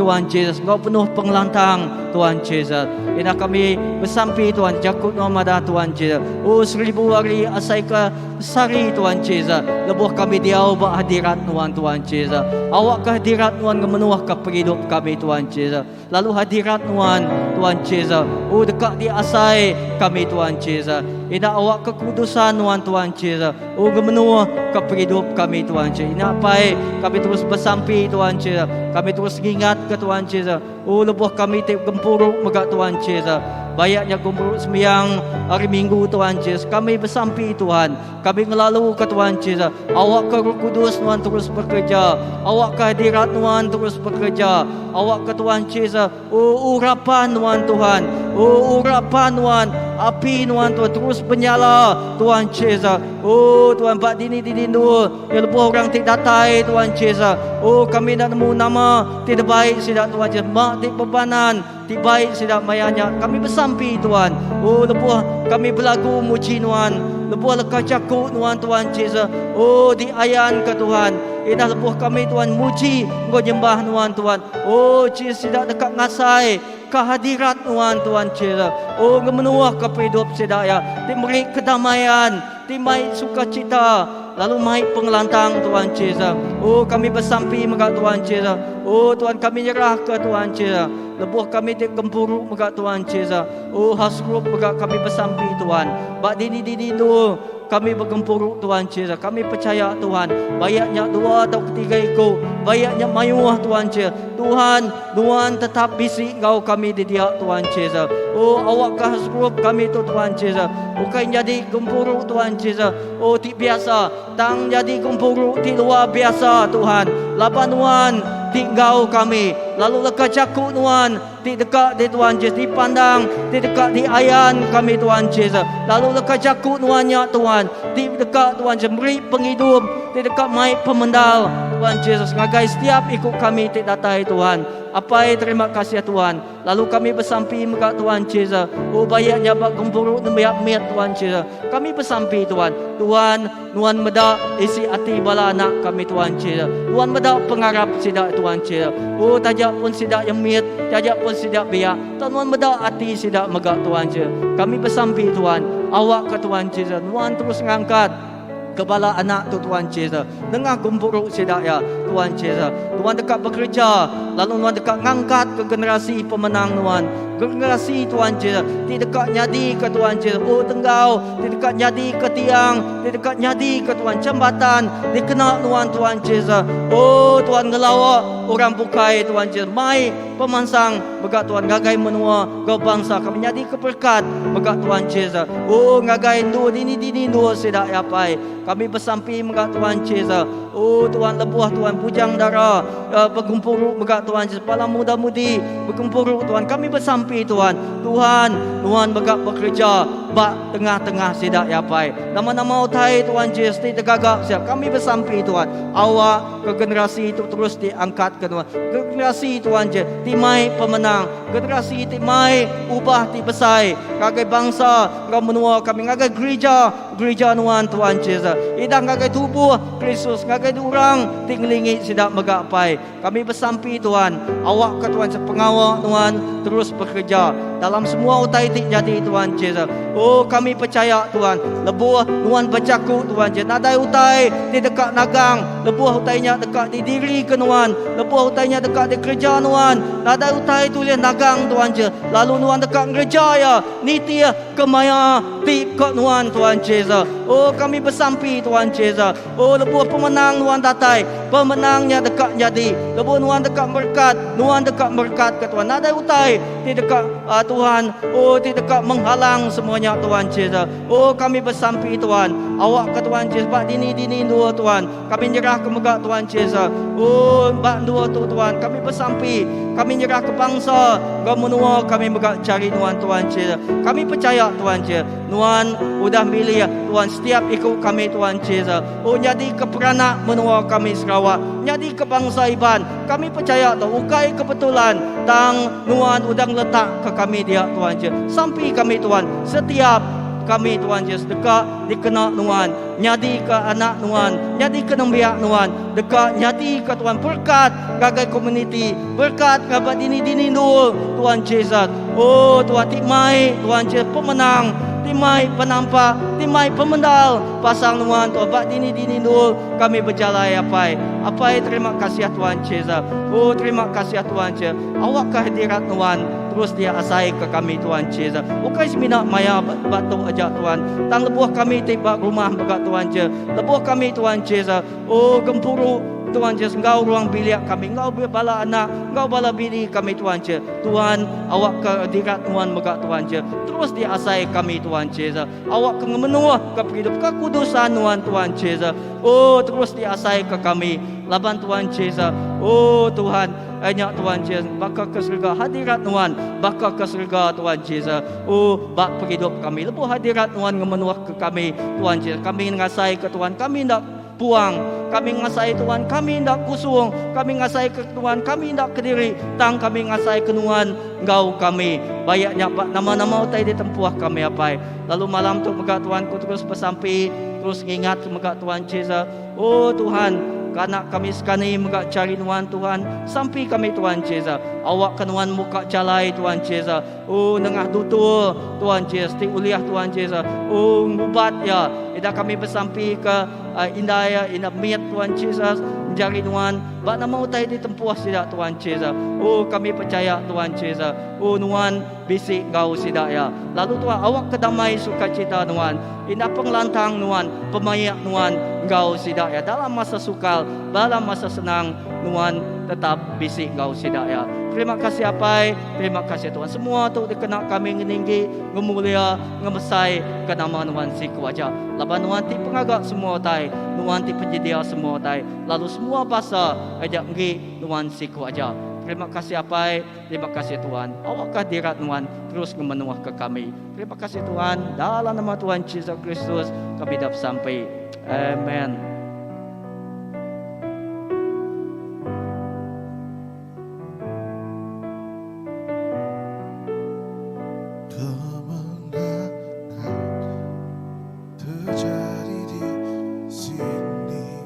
[SPEAKER 1] Tuhan Jesus. Engkau penuh pengelantang Tuhan Jesus. Ina kami bersampi Tuhan Jakub Nuan madah Tuhan Jesus. Oh 1000 hari asai ke sari Tuhan Jesus. Lebuh kami diau ba hadirat Nuan Tuhan Jesus. Awak kehadirat Nuan ngemenuh ke penghidup kami Tuhan Jesus. Lalu hadirat Nuan Tuhan Jesus. Oh dekat di asai kami Tuhan Jesus. Ina awak kekudusan Nuan Tuhan Jesus. Oh gemenuh ke penghidup kami Tuhan Jesus. Ina apai kami terus bersampi Tuhan Jesus. Kami terus ingat ke Tuhan Jesus. Oh lebuh kami ti gempuruk megak Tuhan Jesus. Bayaknya gempuruk sembiang hari Minggu Tuhan Jesus. Kami bersampi Tuhan. Kami ngelalu ke Tuhan Jesus. Awak ke Roh Kudus Tuhan terus bekerja. Awak ke hadirat Tuhan terus bekerja. Awak ke Tuhan Jesus. Oh urapan Tuhan Tuhan. Oh urapan Tuhan. Api Tuhan Tuhan terus menyala Tuhan Jesus. Oh Tuhan bak dini dini dua. Ya lebuh orang tik datai Tuhan Jesus. Oh kami nak nemu nama tidak baik sidak Tuhan Jesus. Mak tik bebanan tik baik sidak mayanya. Kami bersampi Tuhan. Oh lebuh kami berlagu muji Tuhan. Lebuh lekah jakuk Tuhan Tuhan Jesus. Oh diayan ke Tuhan. Indah lebuh kami Tuhan muji engkau nyembah Tuhan Tuhan. Oh Jesus tidak dekat ngasai kehadirat Tuhan Tuhan Jesus. Oh ngemenuah ke hidup sidak ya. Di meri kedamaian, di mai sukacita, lalu mai pengelantang Tuhan Jesus. Oh kami bersampi megak Tuhan Jesus. Oh Tuhan kami nyerah ke Tuhan Jesus. Lebuh kami di gempuruk megak Tuhan Jesus. Oh hasrup megak kami bersampi Tuhan. Bak dini dini tu kami bergempuruk Tuhan Jesus. Kami percaya Tuhan. Bayaknya dua atau ketiga ikut. Bayaknya mayuah Tuhan Jesus. Tuhan, Tuhan tetap bisi ngau kami di dia Tuhan Jesus. Oh awak ke hasrup kami tu Tuhan Jesus. Bukan jadi gempuruk Tuhan Jesus. Oh ti biasa. Tang jadi gempuruk ti luar biasa Tuhan. Laban Tuhan tinggal kami. Lalu leka jakuk Tuhan ti dekat di Tuhan Jesus dipandang, ti dekat di ayan kami Tuhan Jesus. Lalu leka jakuk Tuhan ya Tuhan, ti dekat Tuhan Jesus beri penghidup, ti dekat mai pemendal Tuhan Jesus ngagai setiap ikut kami ti datai Tuhan. Apa terima kasih Tuhan. Lalu kami bersampi megak Tuhan Jesus. Oh bayaknya bak gempuruk nembiak miat Tuhan Jesus. Kami bersampi Tuhan. Tuhan, Nuan medak isi hati bala anak kami Tuhan Jesus. Tuhan medak pengarap sidak Tuhan Jesus. Oh tajak pun sidak yang miat, tajak pun sidak biak. Tuhan medak hati sidak megak Tuhan Jesus. Kami bersampi Tuhan. Awak ke Tuhan Jesus. Tuhan terus ngangkat kepala anak tu Tuhan Jesus. Dengar gempuruk sidak ya Tuhan Jesus. Tuhan dekat bekerja, lalu Tuhan dekat ngangkat ke generasi pemenang Tuhan. Generasi Tuhan Jesus, ti dekat nyadi ke Tuhan Jesus. Oh tenggau, ti dekat nyadi ke tiang, ti dekat nyadi ke Tuhan jambatan, dikena Tuhan Tuhan Jesus. Oh Tuhan ngelawak orang bukai Tuhan Jesus. Mai pemansang begak Tuhan ngagai menua kau bangsa kami nyadi ke berkat begak Tuhan Jesus. Oh ngagai dua dini dini dua sidak ya pai. Kami bersampi megak Tuhan Jesus. Oh Tuhan lebuh Tuhan pujang dara bergempuruk megak Tuhan Jesus. Pala muda-mudi bergempuruk Tuhan. Kami bersampi Tuhan. Tuhan, Tuhan megak bekerja bak tengah-tengah sidak ya pai. Nama-nama utai Tuhan Jesus ti tegagak siap. Kami bersampi Tuhan. Awak ke generasi itu terus diangkat ke Tuhan. Generasi Tuhan Jesus ti mai pemenang. Generasi ti mai ubah ti besai. Ngagai bangsa, ngau menua kami ngagai gereja, gereja Tuhan Tuhan Jesus. Idah ngagai tubuh Kristus, ngagai orang tinglingi sidak megak pai. Kami bersampi Tuhan, awak ke Tuhan sepengawak Tuhan terus bekerja. Dalam semua utai ti nyadi Tuhan Jesus. Oh kami pechaya Tuhan, lebuh nuan bejaku Tuhan Jesus, nadai utai ti deka nagang lebuh utai nya deka didirika nuan, lebuh utai nya deka dikereja nuan, nadai utai tulih nagang Tuhan Jesus, lalu nuan deka ngereja iya nitih ke maya ti ka nuan Tuhan Jesus. Oh kami besampi Tuhan Jesus, oh lebuh pemenang nuan datai, pemenang nya deka nyadi. Lebuh nuan deka merekat, nuan deka merekatka Tuhan. Nadai utai ti deka uh, Tuhan, oh ti deka menghalang semuanya Tuhan Jesus. Oh kami besampi Tuhan, awak ke Tuhan Jesus ba dini-dini dua Tuhan. Kami nyerah ke mega Tuhan Jesus. Oh ba dua tu Tuhan, kami besampi, kami nyerah ke bangsa, enggau menua kami mega cari nuan Tuhan Jesus. Kami percaya Tuhan Jesus, nuan udah milih Tuhan setiap ikut kami Tuhan Jesus. Oh nyadi ke peranak menua kami Sarawak, nyadi ke bangsa Iban. Kami percaya tu ukai kebetulan tang nuan udah letak ke kami dia Tuhan Jesus. Sampi kami Tuhan, setiap kami Tuhan Jesus deka dikena nuan, nyadi ke anak nuan, nyadi ke nembiak nuan, deka nyadi ke Tuhan berkat ngagai komuniti, berkat ngagai dini-dini nur Tuhan Jesus. Oh Tuhan ti mai Tuhan Jesus pemenang, ti mai penampak, ti mai pemendal pasang nuan Tuhan bak dini-dini nur kami berjalai apai. Apai terima kasih Tuhan Jesus. Oh terima kasih Tuhan Jesus. Awak kehadirat nuan terus dia asai ke kami Tuhan Jesus. Bukan semina maya batu aja Tuhan. Tang lebuh kami tiba rumah mega Tuhan Jesus. Lebuh kami Tuhan Jesus. Oh gempuru Tuhan Jesus engkau ruang bilik kami, engkau bala anak, engkau bala bini kami Tuhan Jesus. Tuhan awak kehadirat Tuhan mega Tuhan Jesus. Terus diasai kami Tuhan Jesus. Awak ke ngemenuh ke penghidup kekudusan Tuhan Tuhan Jesus. Oh terus diasai ke kami laban Tuhan Jesus. Oh Tuhan, Anya Tuhan Jesus, baka ke surga hadirat Tuhan, baka ke surga Tuhan Jesus. Oh, bak penghidup kami. Lebuh hadirat Tuhan ngemenuh ke kami Tuhan Jesus. Kami ngasai ke Tuhan, kami ndak puang. Kami ngasai Tuhan, kami ndak kusung. Kami ngasai ke Tuhan, kami ndak kediri. Tang kami ngasai ke Tuhan, enggau kami. Bayaknya nama-nama utai ditempuh kami apai. Lalu malam tu mega Tuhan ku terus bersampi, terus ngingat ke mega Tuhan Jesus. Oh Tuhan, karena kami sekali mega cari Tuhan Tuhan, sampai kami Tuhan Jesus. Awak ke Tuhan muka jalai Tuhan Jesus. Oh nengah dutur Tuhan Jesus, ti uliah Tuhan Jesus. Oh ngubat ya. Ida kami bersampi ke indah ya, indah miat Tuhan Jesus, mencari Tuhan. Bak nama utai ditempuh sidak Tuhan Jesus. Oh kami percaya Tuhan Jesus. Oh Tuhan bisik gau sidak ya. Lalu Tuhan awak kedamai sukacita Tuhan. Indah pengelantang Tuhan, pemayak Tuhan gau sidak ya. Dalam masa sukar, dalam masa senang Tuhan tetap bisik gau sidak ya. Terima kasih apai, terima kasih Tuhan. Semua tu dikena kami ngeninggi, ngemulia, ngemesai ke nama Tuhan siku aja. Laban Tuhan ti pengagak semua utai, Tuhan ti penyedia semua utai. Lalu semua bahasa aja nggi Tuhan siku aja. Terima kasih apai, terima kasih Tuhan. Awak kehadirat Tuhan terus ngemenuh ke kami. Terima kasih Tuhan. Dalam nama Tuhan Yesus Kristus kami dapat sampai. Amen.
[SPEAKER 2] Kemenangan terjadi di sini,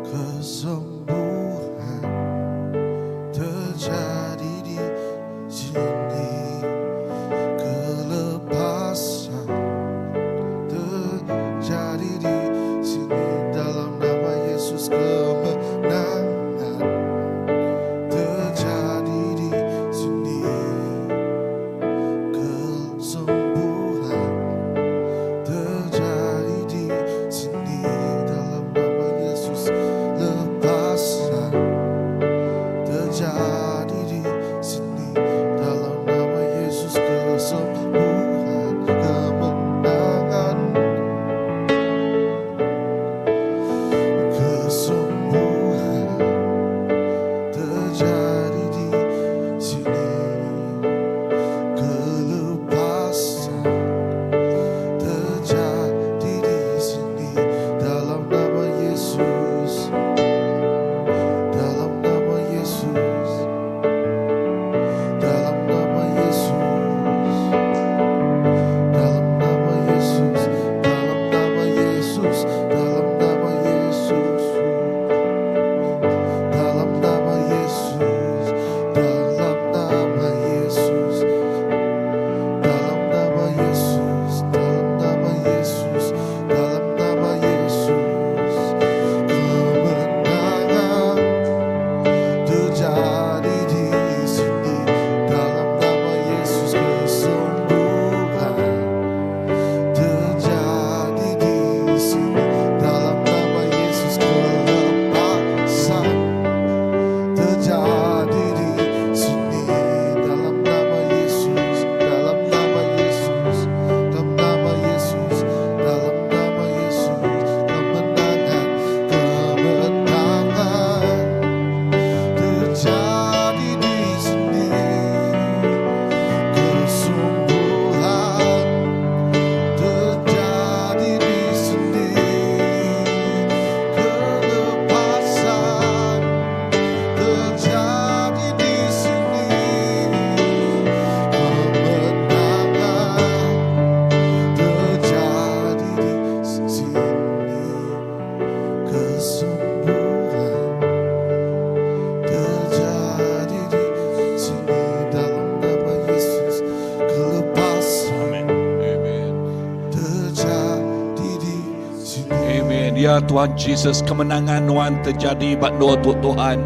[SPEAKER 2] kesembuhan terjadi di sini, kelepasan terjadi di sini.
[SPEAKER 3] Amin. Ya Tuhan Jesus, kemenangan nuan terjadi ba endur tu Tuhan.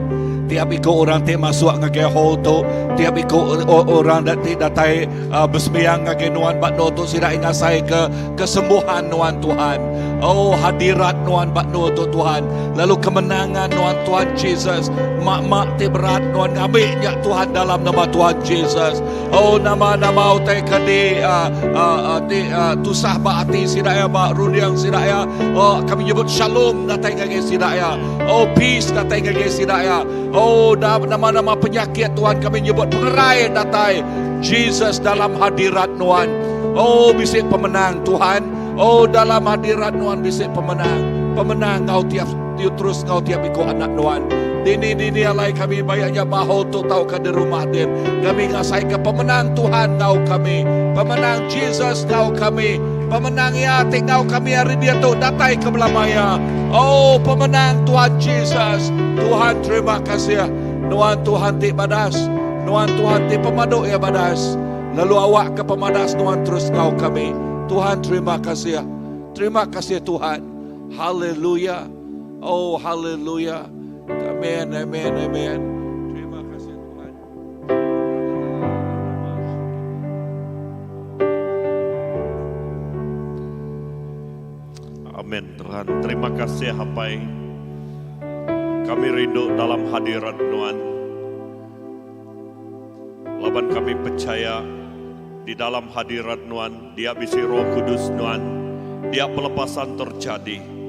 [SPEAKER 3] Tiap iku orang ti masuk ngagai hall tu, tiap iku orang ti datai uh, besembiang ngagai nuan ba endur tu sida ngasai ke kesembuhan nuan Tuhan. Oh hadirat nuan ba endur tu Tuhan. Lalu kemenangan nuan Tuhan Jesus. Mak-mak ti berat nuan ngambi nya Tuhan dalam nama Tuhan Jesus. Oh nama-nama utai ke di uh, uh, uh, di uh, tusah ba ati sida ya ba runding sida ya. Oh kami nyebut shalom datai ngagai sida ya. Oh peace datai ngagai sida ya. Oh nama-nama penyakit Tuhan kami nyebut pengerai datai Jesus dalam hadirat nuan. Oh bisi pemenang Tuhan. Oh dalam hadirat nuan bisi pemenang. Pemenang ngau tiap terus ngau tiap iku anak nuan. Dini dini alai kami bayaknya baho tu tau ke di rumah din. Kami ngasai ke pemenang Tuhan ngau kami. Pemenang Jesus ngau kami. Pemenang ya ti ngau kami hari dia tu datai ke belamaya. Oh pemenang Tuhan Jesus. Tuhan terima kasih. Nuan Tuhan ti badas. Nuan Tuhan ti pemaduk ya badas. Lalu awak ke pemadas Nuan terus ngau kami. Tuhan terima kasih. Terima kasih Tuhan. Haleluya. Oh haleluya. Amen, amen, amen. Terima kasih Tuhan.
[SPEAKER 6] Amin Tuhan. Terima kasih Apai. Kami rindu dalam hadirat Nuan. Laban kami percaya di dalam hadirat Nuan, dia bisi Roh Kudus Nuan, dia pelepasan terjadi.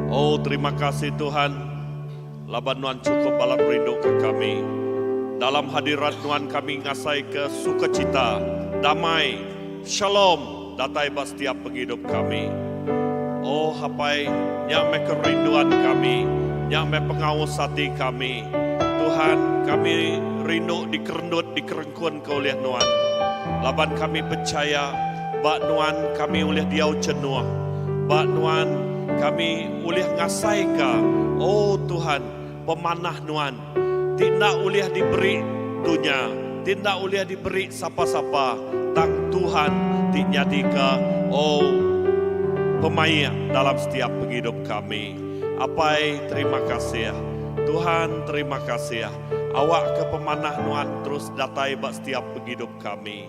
[SPEAKER 6] Oh terima kasih Tuhan, laban Nuan cukup balat rindu ke kami. Dalam hadirat Nuan kami ngasai ke sukacita, damai, shalom, datai ba setiap penghidup kami. Oh Apai, nya meh kerinduan kami, nya meh pengaus hati kami. Tuhan, kami rindu dikerendut, dikerengkun ke oleh Nuan. Laban kami percaya, ba Nuan kami oleh diau cenuh. Ba Nuan kami oleh ngasai ka, oh Tuhan, pemanah Nuan. Tidak boleh diberi dunia, tidak boleh diberi siapa-siapa. Tang Tuhan ti nyadika oh pemaik dalam setiap penghidup kami. Apai terima kasih. Tuhan terima kasih. Awak ke pemanah Nuan terus datai ba setiap penghidup kami.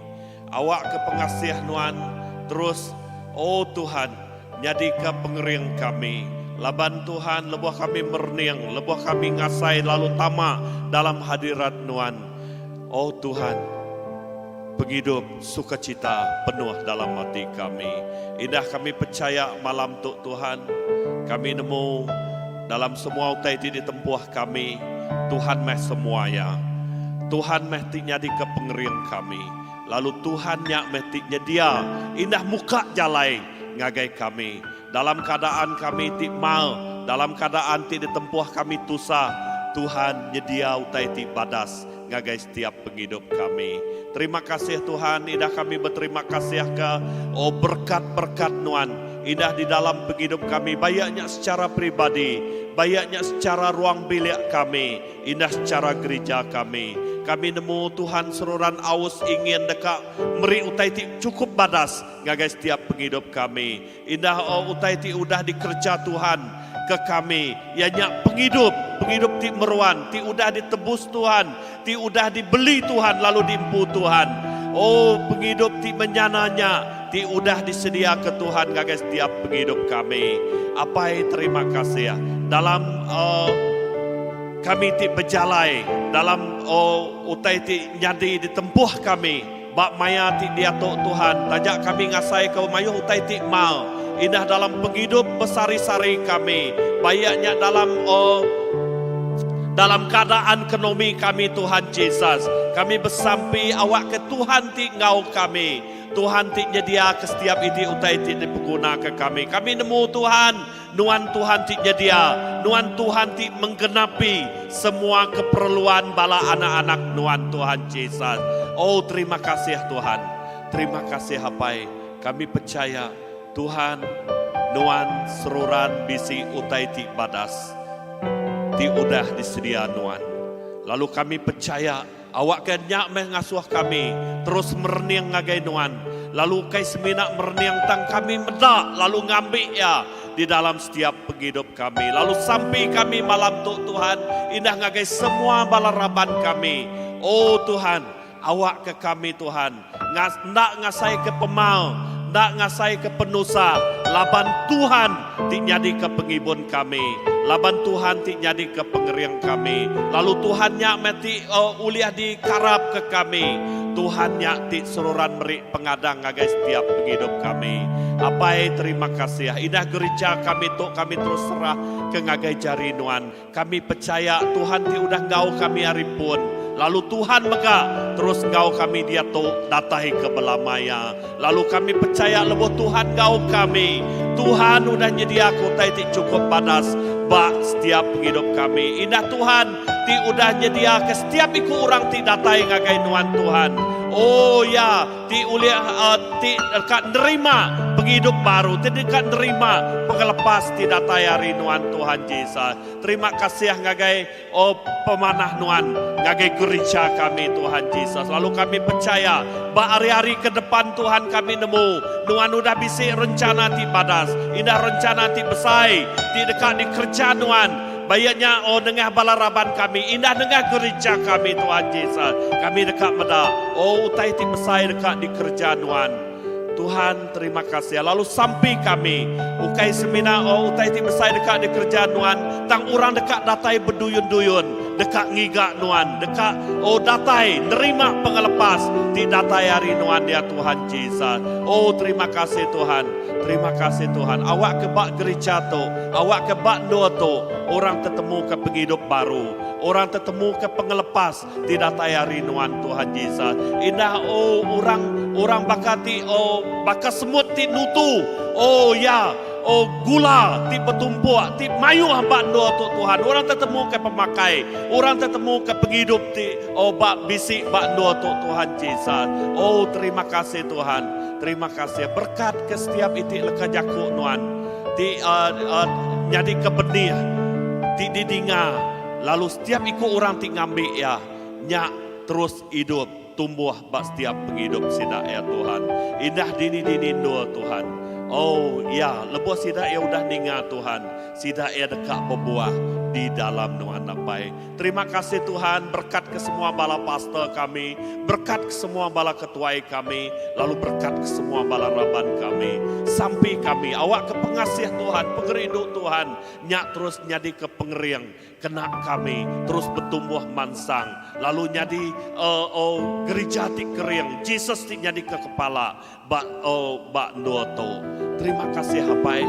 [SPEAKER 6] Awak ke pengasih Nuan terus oh Tuhan nyadika pengering kami. Laban Tuhan lebuh kami merning, lebuh kami ngasai lalu tama dalam hadirat Nuan. Oh Tuhan, penghidup sukacita penuh dalam hati kami. Indah kami percaya malam tu Tuhan, kami nemu dalam semua utai ti ditempuh kami, Tuhan meh semua ya. Tuhan meh ti nyadi ke pengering kami. Lalu Tuhan nya meh ti nyedia indah muka jalai ngagai kami. Dalam keadaan kami ti mal, dalam keadaan ti ditempuh kami tusah, Tuhan nyedia utai ti badas ngagai setiap penghidup kami. Terima kasih Tuhan, indah kami berterima kasih ke oh berkat-berkat Nuan. Indah di dalam penghidup kami, bayaknya secara pribadi, bayaknya secara ruang bilik kami, indah secara gereja kami. Kami nemu Tuhan seruran aus ingin dekat meri utai ti cukup badas ngagai setiap penghidup kami. Indah oh utai ti udah dikerja Tuhan ke kami, ianya penghidup, penghidup ti meruan, ti udah ditebus Tuhan, ti udah dibeli Tuhan lalu diempu Tuhan. Oh penghidup ti menyananya, ti udah disedia ke Tuhan ngagai setiap penghidup kami. Apai terima kasih dalam kami ti berjalai dalam oh utai ti nyadi ditempuh kami. Ba maya ti diatu Tuhan, tajak kami ngasai ke mayuh utai ti mal. Indah dalam penghidup besari-sari kami. Bayaknya dalam oh dalam keadaan ekonomi kami Tuhan Jesus. Kami bersampi awak ke Tuhan ti ngau kami. Tuhan ti nyedia ke setiap iti utai ti dipeguna ke kami. Kami nemu Tuhan, Nuan Tuhan ti nyedia, Nuan Tuhan ti menggenapi semua keperluan bala anak-anak Nuan Tuhan Jesus. Oh terima kasih Tuhan. Terima kasih Apai. Kami percaya Tuhan Nuan seruran bisi utai ti badas ti udah disedia Nuan. Lalu kami percaya awak ke nyak meh ngasuh kami terus merening ngagai Nuan. Lalu kai semina merening tang kami medak lalu ngambil ya. di dalam setiap pengidup kami. Lalu sampi kami malam tu Tuhan indah ngagai semua bala raban kami. O Tuhan, awakka kami Tuhan enda ngasaika pemal, enda ngasaika penusah laban Tuhan ti nyadika pengibun kami, laban Tuhan ti nyadika pengering kami. Lalu Tuhan nya meh ti ulih dikarapka kami. Tuhan nya ti seruran meri pengadang ngagai setiap pengidup kami. Apai terima kasih. Indah gerija kami tu kami terus serah ke ngagai jari nuan. Kami pechaya Tuhan ti udah enggau kami ari pun, lalu Tuhan mega terus enggau kami diatu datai ke belama iya. Lalu kami pechaya lebuh Tuhan enggau kami, Tuhan udah nyediaka utai ti chukup badas ba setiap pengidup kami. Indah Tuhan ti udah nyediaka setiap iku orang ti datai ngagai Nuan Tuhan. O ya, ti ulih ti deka nerima pengidup baru, ti deka nerima pengelepas ti datai ari Nuan Tuhan Jesus. Terima kasih ngagai o pemanah Nuan ngagai gerija kami Tuhan Jesus. Lalu kami pechaya ba hari-hari ke depan Tuhan kami nemu Nuan udah bisi rencana ti badas, indah rencana ti besai ti deka dikereja Nuan. Ba iya nya, oh, nengah bala raban kami, indah nengah gerija kami, Tuhan Jesus. Kami deka meda, oh, utai ti besai deka dikereja Nuan. Tuhan, terima kasih. Lalu sampi kami, ukai semina, oh, utai ti besai deka dikereja Nuan, tang orang deka datai beduyun-duyun, deka ngiga Nuan, deka, oh, datai nerima pengelepas ti datai ari Nuan dia Tuhan Jesus. Oh, terima kasih Tuhan. Terima kasih Tuhan. Awak ke ba gerija tu, awak ke ba endur tu, orang tetemu ke pengidup baru. Orang tetemu ke pengelepas ti datai ari nuan Tuhan Jesus. Indah oh orang orang baka ti oh baka semut ti nutu. Oh ya, oh gula ti betumpuk ti mayuh ba endur tu Tuhan. Orang tetemu ke pemakai, orang tetemu ke pengidup ti oh ba bisi ba endur tu Tuhan Jesus. Oh terima kasih Tuhan. Terima kasih berkat ke setiap iti leka jaku nuan ti uh, uh, nyadi ke benih ti didinga lalu setiap iku orang ti ngambi ya nya terus hidup tumbuh ba setiap penghidup sida ya Tuhan. Indah dini-dini endur Tuhan. Oh ya, lebuh sida ya udah ninga Tuhan, sida ya deka berbuah di dalam nuan apai. Terima kasih Tuhan berkat ke semua bala pastor kami, berkat ke semua bala ketuai kami, lalu berkat ke semua bala raban kami. Sampi kami, awak ke pengasih Tuhan, pengerindu Tuhan, nyak terus nyadi ke pengering, kena kami terus bertumbuh mansang, lalu nyadi uh, oh, gereja ti kering, Jesus ti nyadi ke kepala, ba oh, ba endur tu. Terima kasih Apai,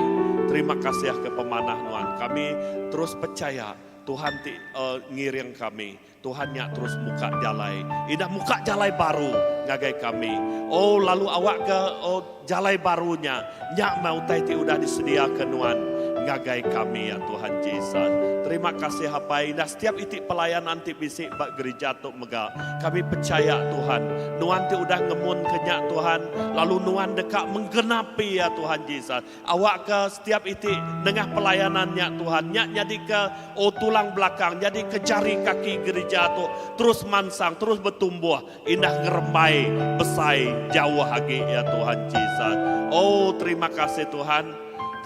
[SPEAKER 6] terima kasih ke pemanah nuan. Kami terus percaya Tuhan ti uh, ngiring kami. Tuhan nya terus muka jalai. Indah muka jalai baru ngagai kami. Oh lalu awak ke oh, jalai barunya. Nya mau utai ti udah disediakan nuan ngagai kami ya Tuhan Jesus. Terima kasih Apai. Indah setiap iti pelayanan ti bisi ba gereja tu mega. Kami percaya Tuhan. Nuan ti udah ngemun kenyak Tuhan. Lalu nuan deka menggenapi ya Tuhan Jesus. Awak ke setiap iti nengah pelayanannya Tuhan. Nya jadi ke oh tulang belakang, jadi ke jari kaki gereja tu terus mansang, terus bertumbuh, indah ngerembai, besai jauh lagi ya Tuhan Jesus. Oh terima kasih Tuhan.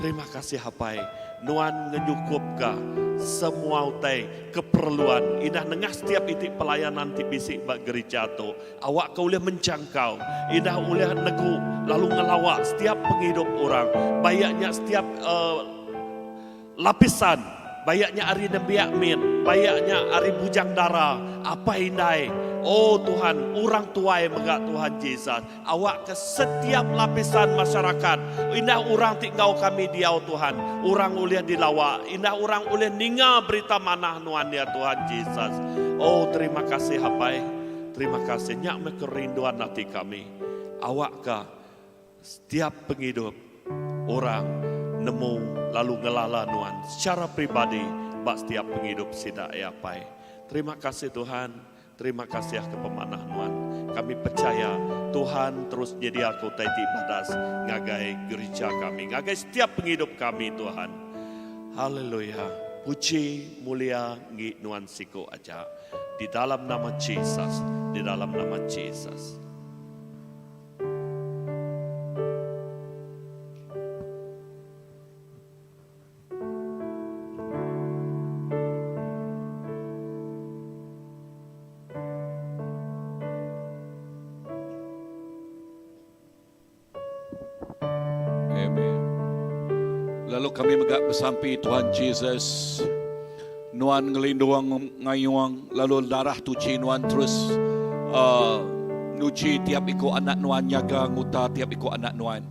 [SPEAKER 6] Terima kasih Apai. Nuan ngenyukup ke semua utai keperluan indah nengah setiap iti pelayanan ti bisi ba gereja tu awak ke ulih menjangkau indah ulih negu lalu ngelawak setiap penghidup orang bayaknya setiap uh, lapisan bayaknya ari nembiak min bayaknya ari bujang dara apa indai oh Tuhan orang tuai mega Tuhan Jesus awak ke setiap lapisan masyarakat indah orang ti ngau kami diau Tuhan orang ulih dilawa indah orang ulih ninga berita manah nuan ya Tuhan Jesus oh terima kasih Apai terima kasih nyak me kerinduan hati kami awak ke setiap penghidup orang nemu lalu ngelala nuan secara pribadi ba setiap penghidup sida ya Apai. Terima kasih Tuhan. Terima kasih ke pemanah nuan. Kami percaya Tuhan terus nyedia ke utai ti badas ngagai gereja kami, ngagai setiap penghidup kami Tuhan. Haleluya. Puji mulia ngi nuan siko aja. Di dalam nama Jesus, di dalam nama Jesus.
[SPEAKER 3] Lalu kami mega besampi Tuhan Jesus Nuan ngelindung ngayung lalu darah tuchi Nuan terus uh, nuchi tiap iku anak Nuan nyaga nguta tiap iku anak Nuan.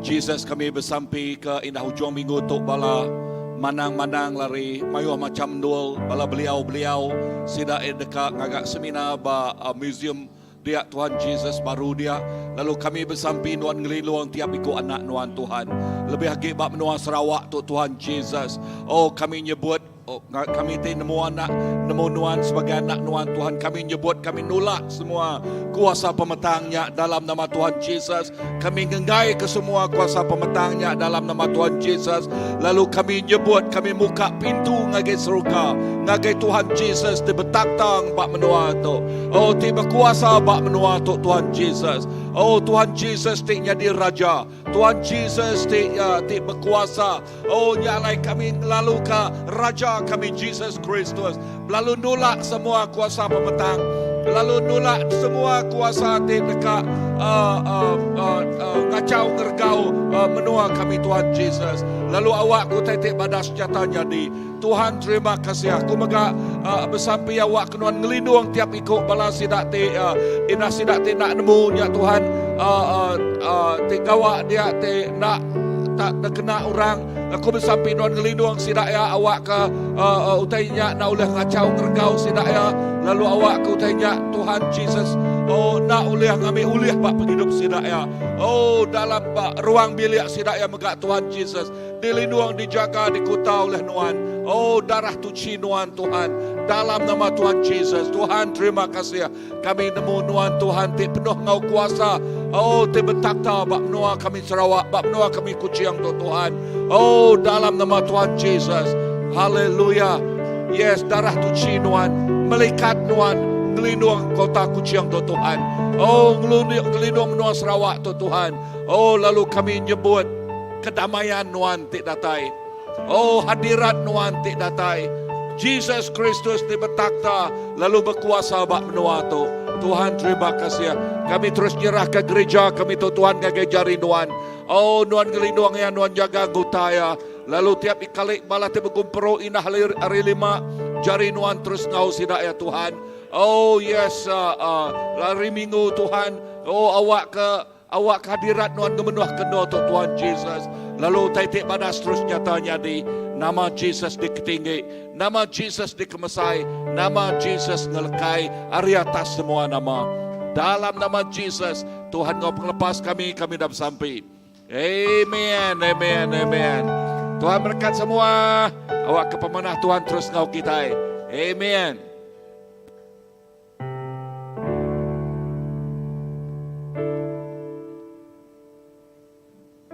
[SPEAKER 3] Jesus kami besampi ke indah ujung minggu tu bala manang-manang lari mayuh macam endul bala beliau-beliau sida deka ngaga seminar ba uh, museum dia Tuhan Jesus baru dia lalu kami besampi Nuan ngelindung tiap iku anak Nuan Tuhan lebih agi ba menua Sarawak tu Tuhan Jesus oh kami nyebut oh, kami ti nemu anak nemu Nuan sebagai anak Nuan Tuhan kami nyebut kami nulak semua kuasa pemetangnya dalam nama Tuhan Jesus kami ngenggai ke semua kuasa pemetangnya dalam nama Tuhan Jesus lalu kami nyebut kami muka pintu ngagai seruka ngagai Tuhan Jesus ti betaktang ba menua tu. Oh ti bekuasa ba menua tu Tuhan Jesus. Oh Tuhan Jesus ti nyadi raja. Tuhan Jesus ti uh, ti bekuasa. Oh nya alai kami lalu ke raja kami Jesus Kristus. Lalu nulak semua kuasa pemetang. Lalu nulak semua kuasa ti deka uh, uh, uh, uh, ngacau ngergau uh, menua kami Tuhan Jesus. Lalu awak ku ti badas nyata nyadi. Tuhan terima kasih aku mega uh, besampi awak kenuan ngelindung tiap iku bala sida ti uh, ina sida ti nak nemu nya Tuhan uh, uh, uh, ti gawa dia ti nak tak kena orang aku besampi nuan ngelindung sida ya awak ke uh, uh, utai nya nak ulih ngacau ngergau sida ya lalu awak ke utai nya Tuhan Jesus oh nak ulih ngambil ulih bak penghidup sida ya oh dalam bak ruang bilik sida ya mega Tuhan Jesus Dilindung, dijaga, dikuta oleh Nuan. Oh, darah tuci Nuan Tuhan. Dalam nama Tuhan Jesus. Tuhan, terima kasih. Kami nemu Nuan Tuhan ti penuh ngau kuasa. Oh, ti betakhta bak menua kami Sarawak, bak menua kami Kuching tu Tuhan. Oh, dalam nama Tuhan Jesus. Haleluya. Yes, darah tuci Nuan, melikat Nuan, ngelindung kota Kuching tu Tuhan. Oh, ngelindung menua Sarawak tu Tuhan. Oh, lalu kami nyebut kedamaian Nuan ti datai. Oh, hadirat Nuan ti datai. Jesus Kristus ti betakhta lalu berkuasa bak menua tu. Tuhan terima kasih. Kami terus nyerah ke gereja kami tu Tuhan ngagai jari Nuan. Oh Nuan ngelindung ya Nuan jaga anggota ya. Lalu tiap kali bala ti begumpuru indah hari lima jari Nuan terus ngau sida ya Tuhan. Oh yes uh, uh, hari minggu Tuhan. Oh awak ke Awak kehadirat Nuan ngemenuh keno tu Tuhan Jesus. Lalu utai ti badas terus nyata nyadi. Nama Jesus diketinggi, nama Jesus dikemesai, nama Jesus ngelekai ari atas semua nama. Dalam nama Jesus, Tuhan ngau pengelepas kami, kami dah besampi. Amen, amen, amen. Tuhan berkat semua. Awak ke pemanah Tuhan terus ngau kita. Amen.